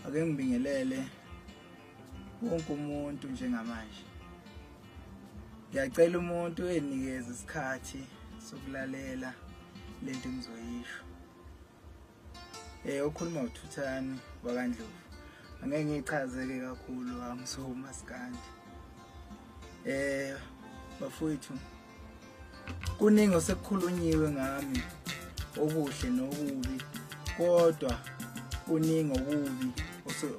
Ake ngibingelele wonke umuntu njengamanje. Ngiyacela umuntu enikeze isikhathi sokulalela lento engizoyisho. Okhuluma uThuthani wakaNdlovu. Angeke ngichazeke kakhulu, angisumaskandi. Bafowethu, kuningi osekukhulunyiwe ngami, okuhle nokubi, kodwa kuningi okubi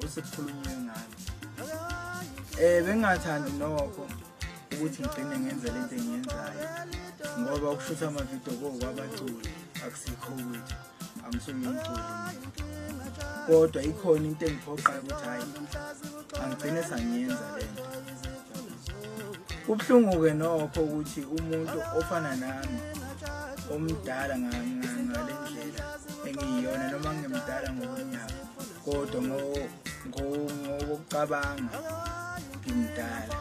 osekukhulunyiwe ngami. Bengingathandi nokho ukuthi ngigcine ngenza lento engiyenzayo, ngoba ukushutha amavidiyo kokwabaculi akusikho kwethu, angisuye umculi mina. Kodwa ikhona into engiphoqayo ukuthi hhayi, angigcine sangiyenza lento. Kubuhlungu-ke nokho ukuthi umuntu ofana nami omdala ngale ndlela engiyiyona, noma ngingemdala ngokweminyaka, kodwa ngokucabanga ngimdala.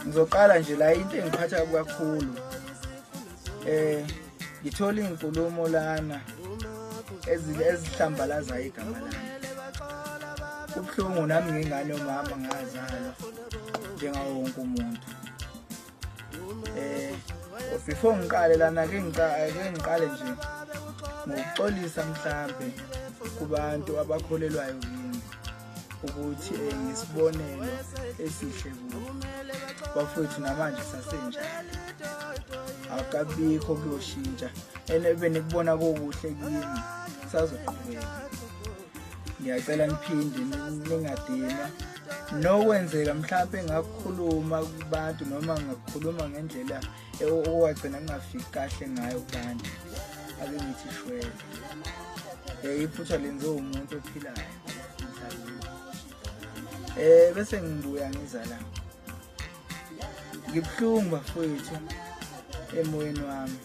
Ngizoqala nje la, into engiphatha kakhulu, ngithola iy'nkulumo lana ezihlambalazayo igama lami. Kubuhlungu nami ngingane yomama, ngazalwa njengawo wonke umuntu. Before ngiqale lana, ake ngiqale nje ngokuxolisa mhlambe kubantu abakholelwayo kimi ukuthi ngisibonelo esihle kubo. Bafowethu, namanje sasenjalo, akukabikho kuyoshintsha, and benikubona kokuhle kimi sazoqhubeka. Ngiyacela niphinde ningadinwa nokwenzeka mhlampe ngakukhuluma kubantu noma ngakukhuluma ngendlela owagcina ngingafiki kahle ngayo kubantu. Ake ngithi shwele, iphutha lenziwe umuntu ophilayo emhlabeni. Bese ngibuya ngiza la, ngibuhlungu bafowethu emoyeni wami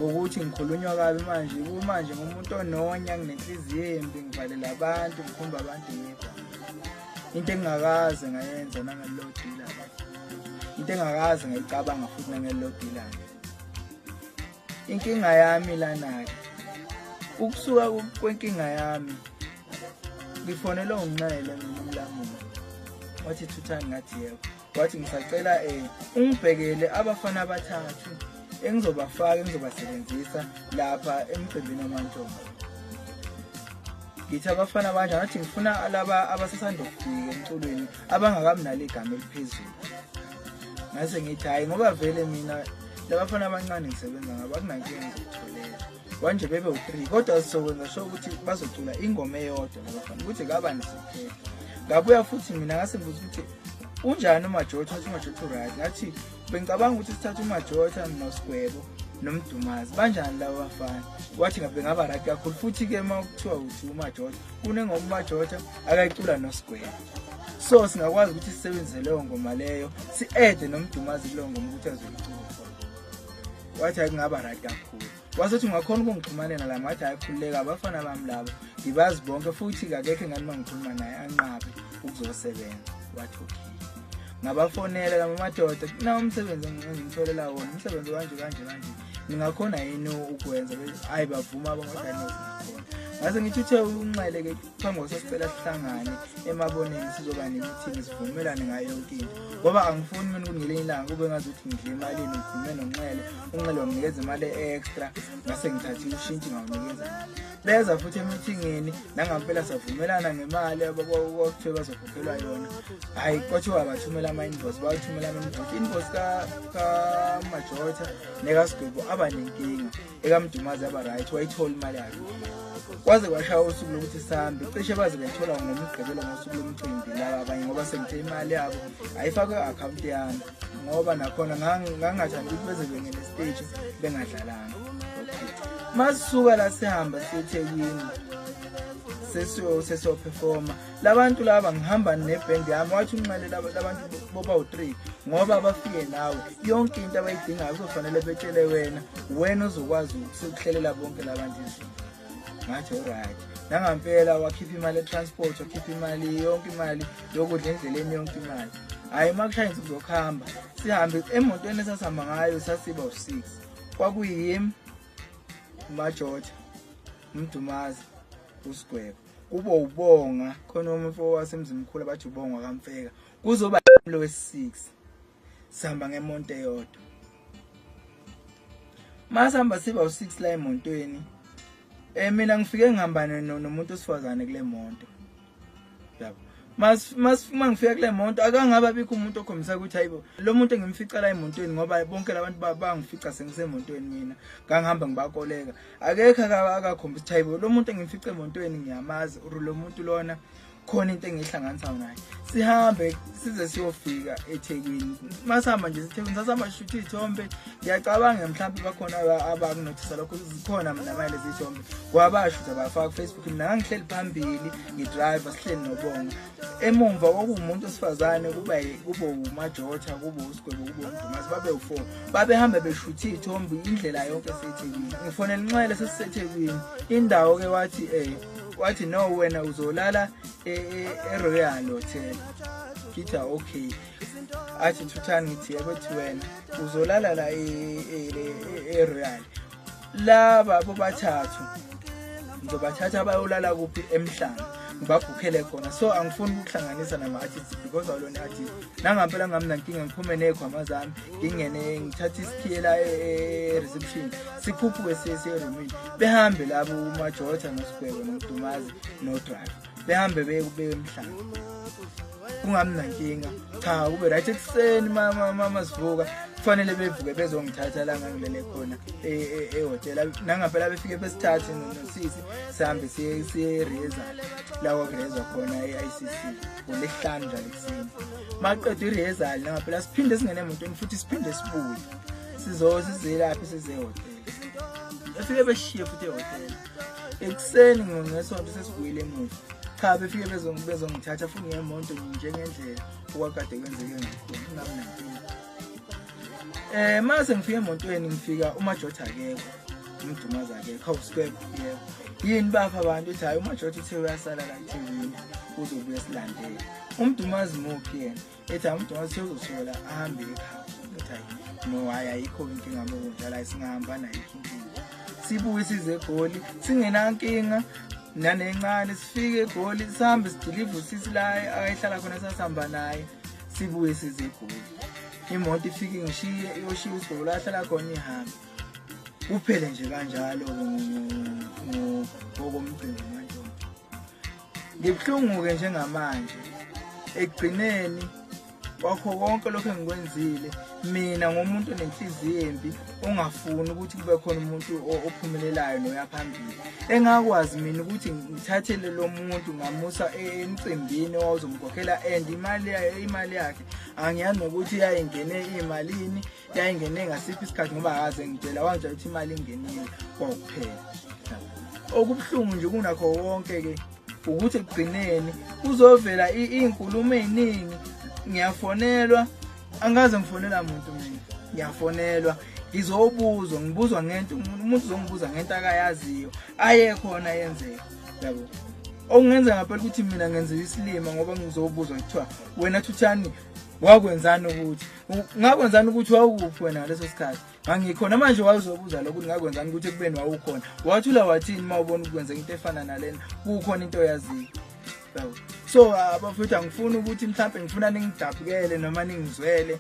ngokuthi ngikhulunywa kabi manje. Kumanje ngumuntu ononya, nginenhliziyo embi, ngivalela abantu, ngikhomba abantu ngedwa, into engingakaze ngayenza nangelilodwa ilanga, into engakaze ngayicabanga futhi nangelilodwa ilanga. Inkinga yami lana-ke, ukusuka kwenkinga yami, ngifonelwe uNxele ngumlamuli, wathi Thuthani, ngathi yebo. Wathi ngisacela ungibhekele abafana abathathu engizobafaka, engizobasebenzisa lapha emcimbini wamantombi. Ngithi abafana abanjani? Ngathi ngifuna laba abasasanda kufika emculweni, abangakabi nalo igama eliphezulu. Ngase ngithi hhayi, ngoba vele mina labafana abancane ngisebenza ngabo, akunankinga, ngizokutholela wanje bebe u-3, kodwa sizokwenza sure ukuthi bazocula ingoma eyodwa labafana, ukuthi kabani sizokhetha. Ngabuya futhi mina ngase ngibuza ukuthi unjani uMajotha, wathi uMajotha uright. Ngathi bengicabanga ukuthi sithathe uMajotha noSigwebo noMdumazi, banjani laba bafana? Wathi bengaba right kakhulu. Futhi-ke uma kuthiwa uthi uMajotha, kunengoma uMajotha akayicula noSigwebo, so singakwazi ukuthi sisebenzise leyo ngoma leyo, si-ede noMdumazi kuleyo ngoma ukuthi azoyicula. Wathi hayi, kungaba right kakhulu. Wasethi ungakhona ukungixhumanela la? Ngathi hayi, khululeka, abafana bami labo ngibazi bonke, futhi kakekho engani uma ngikhuluma naye anqabe ukuzosebenza. Wathi okay. Ngabafonela lama madoda, nawo umsebenzi engimtholela wona, umsebenzi kanje kanje kanje, ningakhona yini ukwenza? Hayi, bavuma abonke, singakhona. Ngase ngithi uthe uNxele-ke phambi kwasesicela sihlangane emaboneni, sizoba ne-meeting, sivumelane ngayo yonke into, ngoba angifuni mina ukuthi ngelinye ilanga kube ngazuthi ngidle imalini. Ngikhulume noNxele, uNxele wanginikeza imali e-extra, ngase ngithathe ushintshi ngawunikeza. Beza futhi emithingini, nangampela savumelana ngemali kwakuthiwe bazokhokhelwa yona. Hhayi, kwathiwa bathumela ama-invoice, bawathumela ama-invoice. Invoice kaMajotha nekaSigwebo aba nenkinga, ekaMdumazi aba right, wayithola imali yakhe. Kwaze kwashaya usuku lokuthi sihambe, cishe baze bayithola ngoMgqibelo, ngosuku lomcimbi laba abanye, ngoba sengithe imali yabo ayifakwe i-akhawunti yami, ngoba nakhona ngangingathandi ukuthi beze bengene stage bengadlalanga. Okay, masisuka la sihamba siyeThekwini, sesiyoperforma labantu laba, ngihamba nebhendi yami. Wathi uNxele labantu boba u-3, ngoba bafike nawe, yonke into abayidingayo kuzofanele betshele wena, wena ozokwazi ukuhlelela bonke labantu izinto. Ngathi alright. Nangampela wakhipha imali e-transport, wakhipha imali yonke, imali yokudla endleleni, yonke imali. Hhayi, uma kushaya insuku zokuhamba, sihambe emotweni esasihamba ngayo, sasiba u-6, kwakuyimi, uMajotha, uMdumazi, uSigwebo, kube uBonga khona umfo wasemzimkhulu abathi uBongwa kaMfeka, kuzoba lo wesi-6. Sihamba ngemonto eyodwa. Masihamba siba u-6 la emontweni, mina ngifike ngihamba nomuntu osifazane kule monto. Yabo. Mas mangifika kule monto akangaba bikho umuntu okhombisa ukuthi hayibo lo muntu engimfica la emontweni, ngoba bonke labantu bangifica sengisemontweni mina, ngangihamba ngibakoleka. Akekho akakhombisa ukuthi hayibo lo muntu engimfica emontweni ngiyamazi, or lo muntu lona khona into engihlanganisa naye. Sihambe size siyofika eThekwini. Masihamba nje eThekwini sasihamba sishutha izithombe. Ngiyacabanga mhlawumbe bakhona abakunothisa lokho, zikhona mina manje lezi zithombe. Kwabashutha bafaka ku Facebook. Mina ngangihleli phambili ngidrive, sihleli noBonga. Emumva kwakuwumuntu osifazane, kube uMajotha, kube uSigwebo, kube uMdumazi, babe u4. Babehamba beshutha izithombe indlela yonke eseThekwini. Ngifonela inxele sesiseThekwini. Indawo ke wathi wathi no wena uzolala eRoyal Hotel. Ngithi okay. Athi Thuthani, ngithi yebo, thi wena uzolala la eRoyal. Laba bobathathu ngizobathatha bayolala kuphi? Emhlanga, ngibabhukhele khona. So angifuni ukuhlanganisa nama-artist because awulona i-artist. Nangampela nginami nankinga, ngiphume ney'khwama zami, ngingene ngithathe isikhiye la e-reception, sikhuphuke siye erumini. Behambe labo uMajotha noSigwebo noMdumazi no-driver, behambe beye emhlanga, kungabi nankinga. Cha, kube right. Ekuseni mama sivuka, kufanele bevuke bezongithatha la ngangilele khona ehhotela. Nangampela befike besithathe nosisi, sihambe siye e-rehearsal la kwakurehezwa khona e-ICC ngolesihlanu njalo ekuseni. Maqeda i-rehearsal, nangampela siphinde singene emotweni futhi siphinde sibuye sizelaphi, size ehhotela. Befike beshiye futhi ehhotela ekuseni ngesonto sesibuyile emuva. Cha, befike bezongithatha futhi ngemonto njengendlela okwakade kwenzeke ngakhona, kungabi nankinga. Mase ngifika emontweni, ngifika uMajotha akekho, uMdumazi akekho. Hawu Sigwebo, yebo, yini bapha abantu? Uthi hayi, uMajotha uthe uyasala la eThekwini, uzobuya silandele. UMdumazi muphi yena? Ethi hayi, uMdumazi uthe uzosola ahambe ekhaya. Ngithi hayi no, hayi ayikho inkinga mokunjalo, hayi singahamba nayo inkinga. Sibuye size eGoli singenankinga nanencane. Sifike eGoli, sihambe sidilive usisi la ayehlala khona, sasihamba naye, sibuye size eGoli. Imoto ifike ngishiye, iyoshiya uSigwebo la ahlala khona, ihambe. Kuphele nje kanjalo ngokomcimbi manje. Ngibuhlungu-ke njengamanje ekugcineni kwakho konke lokho engikwenzile mina ngomuntu onenhliziyo embi, ongafuni ukuthi kube khona umuntu ophumelelayo noya phambili. Engakwazi mina ukuthi ngithathele lo muntu ngamusa emcimbini owawuzomkhokhela, and imali yakhe angiyazi nokuthi yayingene imalini, yayingene ngasiphi isikhathi, ngoba akaze ngitshela. Wangitshela ukuthi imali ingenile kwakuphela. Okubuhlungu nje kunakho wonke-ke ukuthi ekugcineni kuzovela iy'nkulumo ey'ningi. Ngiyafonelwa, angaze ngifonela muntu mina, ngiyafonelwa ngizobuzwa, ngibuzwa ngento, umuntu uzongibuza ngento akayaziyo aye khona yenzeka, yabo. Okungenza ngampela ukuthi mina ngenziwa isilima, ngoba ngizobuzwa kuthiwa wena Thuthani wakwenzani, ukuthi ngakwenzani, ukuthi wawukuphi wena ngaleso sikhathi. Ngangikhona. Manje wawuzobuza lokhu ukuthi ngakwenzani, ukuthi ekubeni wawukhona wathula wathini uma ubona ukwenzeka into efana nalena, kukhona into oyaziyo, yabo. So abafowethu, angifuni ukuthi mhlawumbe ngifuna ningidabukele noma ningizwele,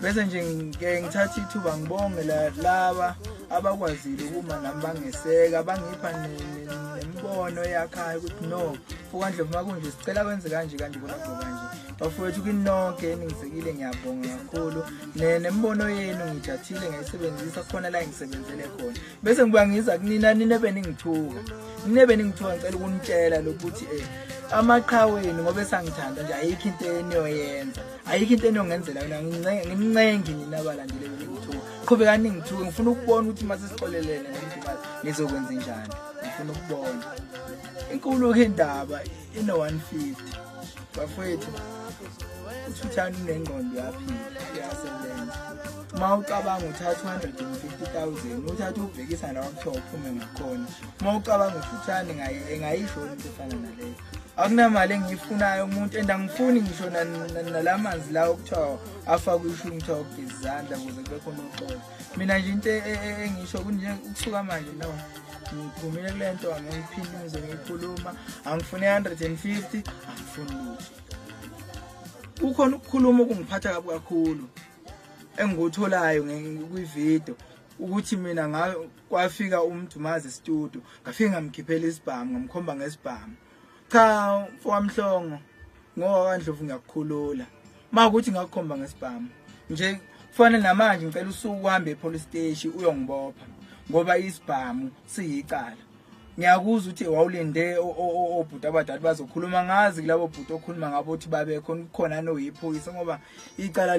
bese nje ngike ngithatha ithuba ngibonge laba abakwazile ukuma nami bangeseka, bangipha nemibono eyakhayo ukuthi no fukaNdlovu, makunje sicela kwenze kanje kanje, kona kanje. Bafowethu, kinonke eningisekile ngiyabonga kakhulu. Nemibono yenu ngijabulile, ngayisebenzisa khona la engisebenzele khona. Bese ngibuya ngiza kunina, nina beningithuka, nina beningithuka, ngicela ukunitshela lokuthi amaqhaweni ngoba esangithanda nje, ayikho into eniyoyenza, ayikho into eniyongenzela yona. Ngincengi nina abalandile beningithuka, qhubekani ningithuke. Ngifuna ukubona ukuthi uma sesixolelene nomdumazi nizokwenza njani. Ngifuna ukubona. Inkulu-ke indaba, ino-150 bafowethu. UThuthani unengqondo, uyaphila, uyasebenza. Uma ucabanga uthatha 250,000 uthatha ubhekisa la kuthiwa uphume ngakhona, uma ucabanga uThuthani engayisho into efana naleyo. Akunamali engiyifunayo umuntu, and angifuni ngisho nalamanzi lawo okuthiwa afakwe ishumi, kuthiwa ukugeza izandla ukuze kube khona uxolo. Mina nje into engisho kunje ukusuka manje, no, ngiphumile kule nto, angeke ngiphinde ngize ngiyikhuluma. Angifuni 150, angifuni lutho. Kukhona ukukhuluma okungiphatha kabi kakhulu engikutholayo kwividiyo, ukuthi mina kwafika uMdumazi studio, ngafike ngamkhiphela isibhamu, ngamkhomba ngesibhamu. Cha mfowamhlongo, ngoba kaNdlovu ngiyakukhulula makuthi ngakukhomba ngesibhamu nje. Kufanele namanje ngicela usuku uhambe epolice station uyongibopha, ngoba isibhamu siyicala. Ngiyakuzwa ukuthi wawulinde obhuti abadala bazokhuluma, ngazi kulabo bhuti okhuluma ngabo ukuthi babe khona, kukhona noyiphoyisa, ngoba icala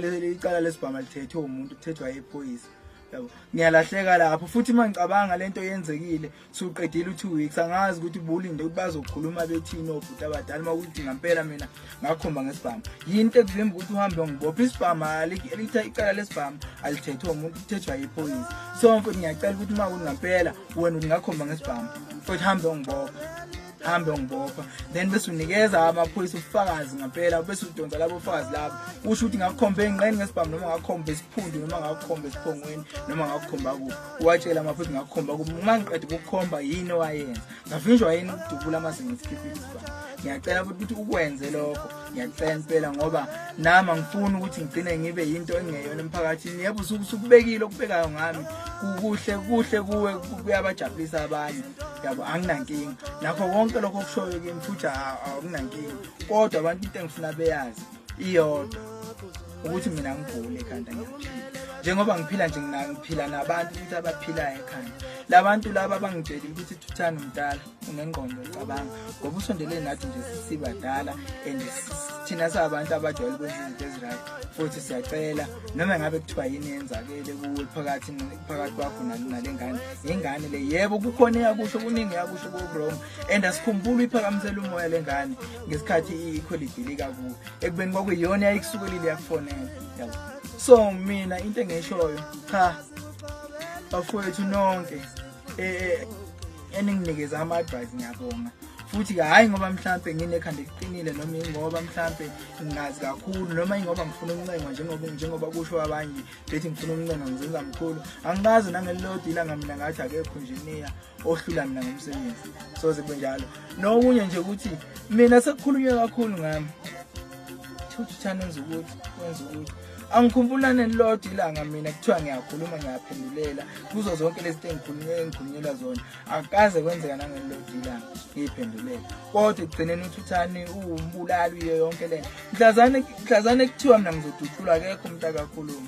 lesibhamu alithethwe umuntu, kuthethwa iphoyisa. Yabo, ngiyalahleka lapho futhi uma ngicabanga lento yenzekile suqedile u2 weeks. Angazi ukuthi bulinde ukuthi bazokhuluma bethini obhuti abadala uma ukuthi ngempela mina ngakhomba ngesibhamu. Yinto ekuvimba ukuthi uhambe ngibopha isibhamu? Litha icala lesibhamu alithethwe umuntu, kuthethwa iphoyisa. So mfowethu, ngiyacela ukuthi uma kuthi ngempela wena uthi ngakhomba ngesibhamu, futhi hambe ungibopha, hambe ungibopha, then bese unikeza amaphoyisa ubufakazi ngempela, bese udonsa labo bufakazi labo, usho ukuthi ngakukhomba enqeni ngesibhamu, noma ngakukhomba esiphundu, noma ngakukhomba esiphongweni, noma ngakukhomba kuphi. Uwatshela amaphoyisa ngakukhomba kuphi. Uma ngiqeda ukukukhomba, yini owayenza? Ngavinjwa yini ukudubula mase ngisikhiphile isibhamu? Ngiyacela futhi ukuthi ukwenze lokho, ngiyacela impela, ngoba nami angifuni ukuthi ngigcine ngibe yinto engeyona emphakathini. Yebo, usukubekile okubekayo ngami, kuhle kuhle kuwe, kuyabajabulisa abanye, yabo, anginankinga nakho konke lokho okushoyo kimi, futhi akunankinga. Kodwa abantu into engifuna beyazi iyodwa, ukuthi mina ngigule ekhanda, ngiyaphila. Njengoba ngiphila nje, ngiphila nabantu futhi abaphilayo ekhanda. Labantu laba bangitshelile ukuthi Thuthani mdala, unengqondo, cabanga, ngoba usondelene nathi nje sibadala, and thina sabantu abajwayele ukwenza izinto eziright. Futhi siyacela, noma ngabe kuthiwa yini yenzakele kuwe phakathi kwakho nale ngane, ingane le, yebo, kukhona eyakusho, kuningi eyakusho ku-wrong, and asikhumbuli uyiphakamisela umoya le ngane ngesikhathi ikholidilika kuwe, ekubeni kwakuyiyona yayikusukelile yakufonela, yabo. So mina into engishoyo, cha bafowethu nonke eninginikeza ama-advice, ngiyabonga futhi-ke. Hhayi ngoba mhlampe nginekhanda eliqinile, noma ingoba mhlampe ngingazi kakhulu, noma ingoba ngifuna ukuncengwa, njengoba kusho abanye bethi ngifuna ukuncengwa, ngizenza mkhulu. Angikaze nangelilodwa ilanga mina ngathi akekho engineer ohlula mina ngomsebenzi, soze kube njalo. Nokunye nje ukuthi mina sekukhulunywe kakhulu ngami, Thuthani wenza ukuthi, wenza ukuthi. Angikhumbula nelilodwa ilanga mina kuthiwa ngiyakhuluma, ngiyaphendulela kuzo zonke lezi zinto engikhulunyelwa zona. Akaze kwenzeka nangelilodwa ilanga ngiyiphendulela. Kodwa ekugcineni uThuthani uwumbulali, uyiyo yonke lento. Mhlazane kuthiwa mina ngizodutshulwa, akekho umuntu akakhuluma,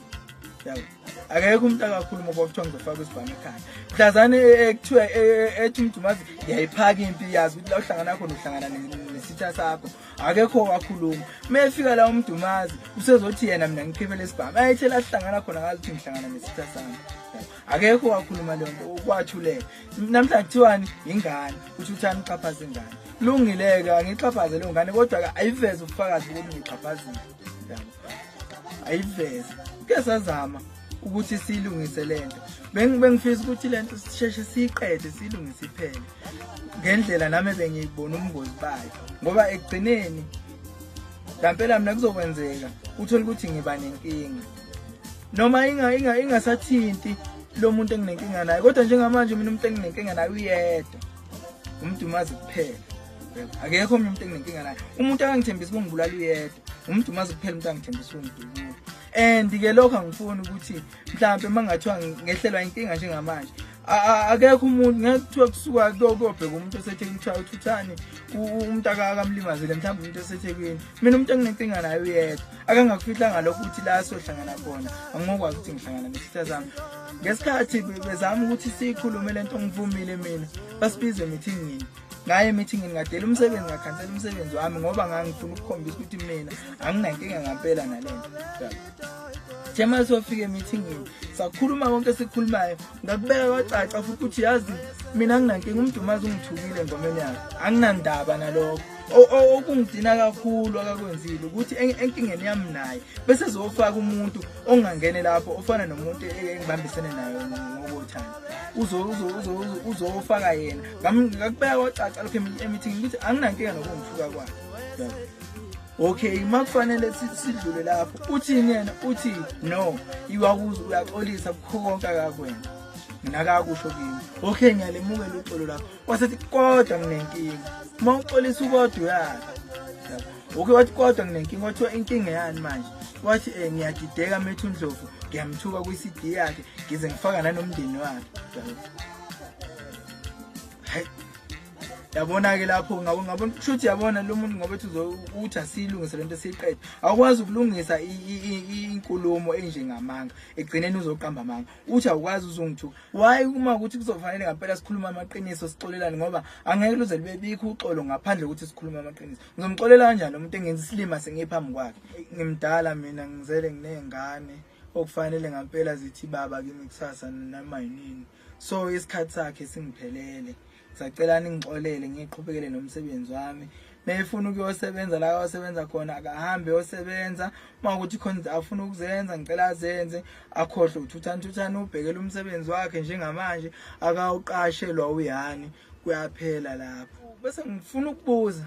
yabo, akekho umuntu akakhuluma kwakuthiwa ngizofaka isibhamu ekhanda. Mhlazane kuthiwa ethi uMdumazi ngiyayiphaka impi, yazi ukuthi la uhlangana khona uhlangana nesitha sakho, akekho wakhuluma. Uma efika la uMdumazi usezothi yena mina ngikhiphe lesibhamu, ayethe la sihlangana khona ngazi ukuthi ngihlangana nesitha sami, akekho wakhuluma leyo nto, kwathuleka. Namhlanje kuthiwani? Ingane, uthi uthani uxhaphaza ingane. Kulungile-ke, angiyixhaphaze leyo ngane, kodwa-ke ayiveze ubufakazi bokuthi ngixhaphazile, yabo, ayiveze. Ke sazama ukuthi siyilungise lento, bengifisa ukuthi lento sisheshe siyiqede, siyilungise iphele ngendlela nami ebengiyibona ubungozi bayo, ngoba ekugcineni ngampela mina kuzokwenzeka uthole ukuthi ngiba nenkinga, noma ingasathinti lo muntu enginenkinga naye. Kodwa njengamanje mina umuntu enginenkinga naye uyedwa, uMdumazi kuphela, akekho omunye umuntu enginenkinga naye. Umuntu akangithembisa ukungibulala uyedwa, uMdumazi kuphela, umuntu angithembisa ukungidubula. And-ke lokho angifuni ukuthi mhlawumpe uma ngathiwa ngehlelwa inkinga njengamanje, akekho umuntu ngeke kuthiwa kusuka kuyobheka umuntu osethekwini, kuthiwa uThuthani umuntu akamlimazile mhlawumbe umuntu oseThekwini. Mina umuntu enginenkinga naye uyedwa, akangakufihlanga lokho ukuthi la sohlangana khona angingokwazi ukuthi ngihlangana nesitha sami. Ngesikhathi bezama ukuthi siyikhulume lento, ngivumile mina, basibize emithingini, ngaye emithingini, ngadela umsebenzi, ngakhansela umsebenzi wami, ngoba ngangifuna ukukhombisa ukuthi mina anginankinga ngampela nalento. Thema sofika emithingini, sakhuluma konke esikhulumayo, ngakubeka kwacaca futhi ukuthi yazi mina anginankinga, uMdumazi ungithukile engomeni yakhe, anginandaba nalokho. Okungidina kakhulu akakwenzile ukuthi enkingeni yami naye bese zofaka umuntu ongangene lapho ofana nomuntu engibambisene naye ngokothando, uzofaka yena. Ngakubeka kwacaca lokho e-meeting ukuthi anginankinga nokungithuka kwakhe. Okay, makufanele sidlule lapho, uthini yena? Uthi no, iwakuza uyaxolisa kukho konke akakwenza, nakakusho kimi. Okay, ngiyalemukela uxolo lakho. Wasethi kodwa nginenkinga. Uma uxolisa ukodwa uyaphi? Okay, wathi kodwa nginenkinga. Wathiwa inkinga yani manje? Wathi ngiyadideka Methu Ndlovu, ngiyamthuka kwi-CD yakhe, ngize ngifaka nanomndeni wakhe. Hayi, yabona-ke lapho ngabona kusho yabona lo muntu ngoba ethi uthi asiyilungise lento esiyiqede. Awukwazi ukulungisa inkulumo enjengamanga, ekugcineni uzoqamba amanga. Uthi awukwazi uzongithuka. Why uma ukuthi kuzofanele ngempela sikhulume amaqiniso sixolelane, ngoba angeke luze libe bikho uxolo ngaphandle kokuthi sikhulume amaqiniso. Ngizomxolela kanjani umuntu engenza isilima sengiphambi kwakhe? Ngimdala mina, ngizele nginezingane okufanele ngempela zithi baba kimi kusasa noma yinini. So isikhathi sakhe singiphelele. Ngisacela ningixolele ngiqhubekele nomsebenzi wami. Mayefuna ukuyosebenza la ayosebenza khona akahambe yosebenza. Uma ukuthi khona afuna ukuzenza ngicela azenze, akhohlwe uthuthani thuthani ubhekele umsebenzi wakhe njengamanje akawuqashelwa uyani, kuyaphela lapho. Bese ngifuna ukubuza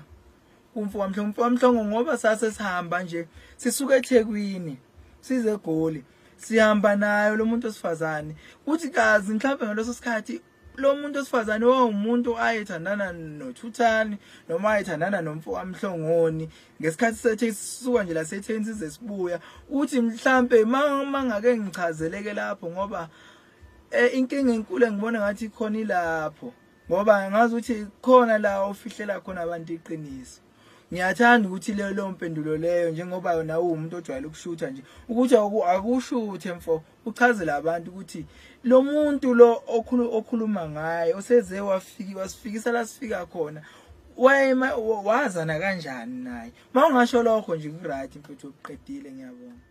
kumfo kaMhlongo, mfo kaMhlongo, ngoba sase sihamba nje sisuka eThekwini size eGoli, sihamba nayo lo muntu osifazane. Kuthi kazi mhlawumbe ngaleso sikhathi lo muntu osifazane wawumuntu ayethandana noThuthani noma ayethandana nomfo kaMhlongoni ngesikhathi sethe sisuka nje la setheni size sibuya. Uthi mhlambe mangake ngichazeleke lapho, ngoba inkinga enkulu engibona ngathi ikhona ilapho, ngoba ngazi ukuthi khona la ofihlela khona abantu iqiniso. Ngiyathanda ukuthi leyo mpendulo leyo, njengoba nawe uwumuntu ojwayele ukushutha nje, ukuthi akushuthe mfo, uchazele abantu ukuthi lo muntu lo okhuluma ngaye oseze wafika wasifikisa la sifika khona, wazana kanjani naye. Uma ungasho lokho nje ku-right mfethu, uqedile. Ngiyabonga.